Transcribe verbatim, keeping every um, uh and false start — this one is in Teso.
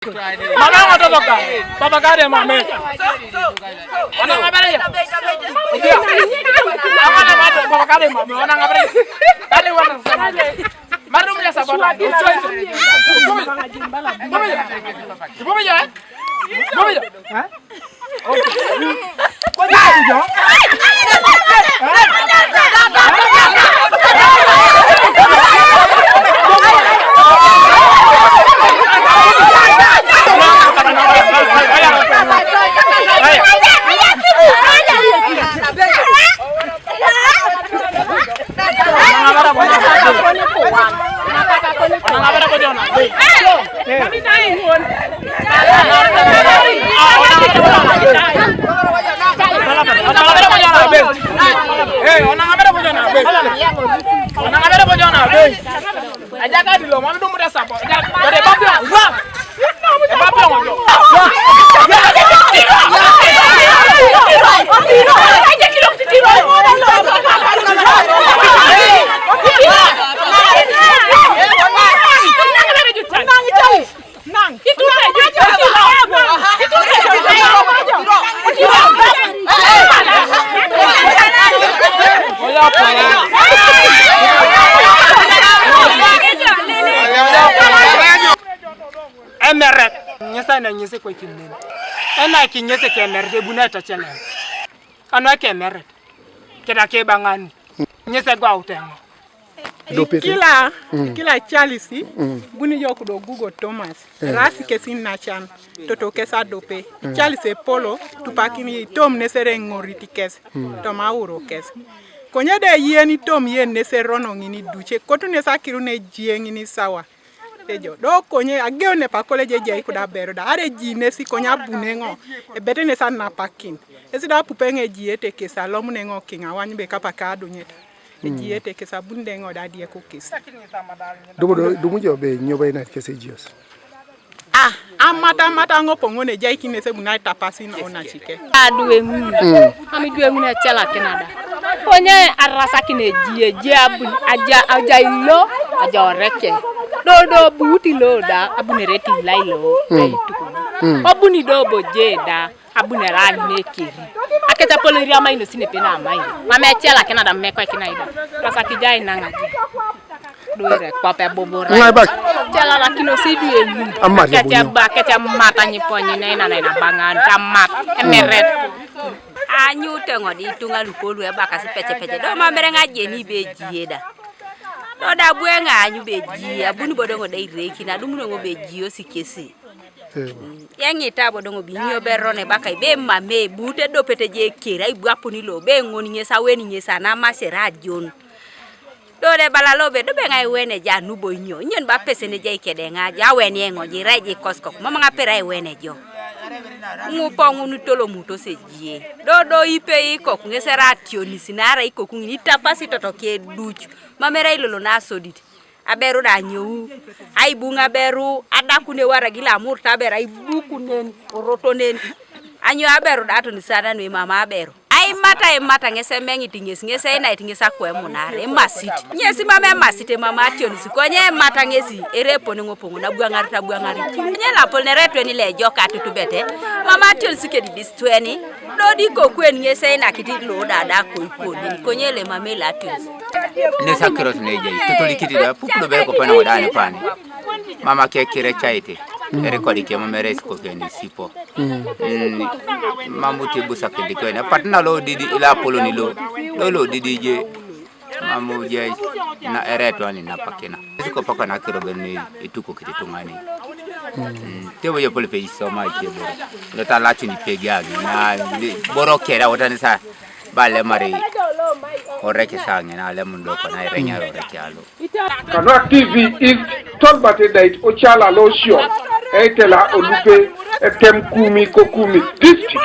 Mama ng'ato to ka. Papa kare mame. Ona ng'abere ya. Ona ng'ato papa kare mame. Ona ng'abere. Kare wana sana. Marum ya sabana. Ibu ya. Ibu ya. Emeret. Nyasaye na nyese kwa kinen. Ena kinyese ke emeret ebuna etachela. Ano ke emeret. Keda ke bang'ani. Nyese gwa utengo. Dopete. Kila, kila Charles, buni jo kudo gugo Thomas. Rasi kesin nachan. Toto kesa dope. Charles epolo, tupakin yi tom nesere ngoriti kes. Tom auro kes. Konye de yeni tom yen nesere rono ngini duche. Kotu nesa kiru ne jie ngini sawa. Ejo, do konye, ageo ne pa college eji ayi kuda bero da. Are ji nesi konye abune ngo. Ebete nesa napakin. Esi da pupe nge ji ete kesa lomu ne ngo kinga wanyi be kapa ka adunyeta. Eji ete kesa bunde ngo da die ko kesa. Dumu do, dumu jo be nyoba ina kese jios. Ah, amata amata ngo pongo ne jai kine se bunai tapasin ona chike. Adwe ngun. Ami dwe ngun achela kinada. Ponye arasa kine jie jie abun aja aja ilo aja oreke. Do do buti lo da abunere ti la ilo. Abuni do boje da. Abunere anyine keri. Aketa polo iri ama ino sine pena ama ino. Mama echela kena da meko kina ida. Rasa kijai nanga ji. Duere kwa pe bobora. Ngai bak. Chela la kino si du enyu. Amari. Kete ba kete mata nyi ponyi na ina na ina bangan kamat. Emeret. Anyu tengo di tunga lukolu e baka si peche peche. Do mamere nga jeni be jieda. Do da bue nga anyu be ji. Abuni bodo ngo de ireki na dumu ngo be ji osikesi. Ewa. Yeng'ita bodo ngo binyo berone baka ibe mame bute dopete je kera ibu apuni lo be ngoni ngesa weni ngesa na masera jon. Do de bala lo be do be ngai wene ja nu bo inyo. Inyo ba pese ne ja ikede nga ja weni engo je rai je kosko. Mama nga pera wene jo. Ngu po ngu nu tolo muto se jie. Do do ipe iko ngese ratio ni sinara iko kungini tapasi toto ke duch. Mamera ilolo na sodit. Aberu da nyou. Aibung aberu adakune wara gila amur taber aibukunen orotonen. Anyo aberu da toni sana nui mama aberu. Ai mata e mata ngese mengi tingesi ngese ina itingesa kwe munare masit. Ngesi mama masit e mama ation sikonye mata ngesi ere poni ngopongo na buangari ta buangari. Nye la pol nere tweni le joka tutubete. Mama ation sikedi dis tweni. Dodi kokwen ngese ina kiti lo dada koi koni. Konye le mama ila ation. Ne sakirot ne jai tutuli kiti da pupu do bere ko pana wadane pani. Mama ke kire chaite. Ere kodi ke mama res ko keni sipo. Mm. Mamu ti busa kendi ko na patna lo didi ila polo ni lo. Lo lo didi je. Mamu je na ere to ani na pakena. Siko paka na kiro ben ni ituko kiti tungani. Mm. Te wo yo polo pe iso ma je bo. Lo ta la tuni pe ga na boro kera wota ni sa. Ba le mari oreke sange na le mundo ko na ere nyaro oreke alo. Kanwa T V is Tolbate Dait Ochala Losio, Eitela Olupe, Etem Kumi Kokumi District.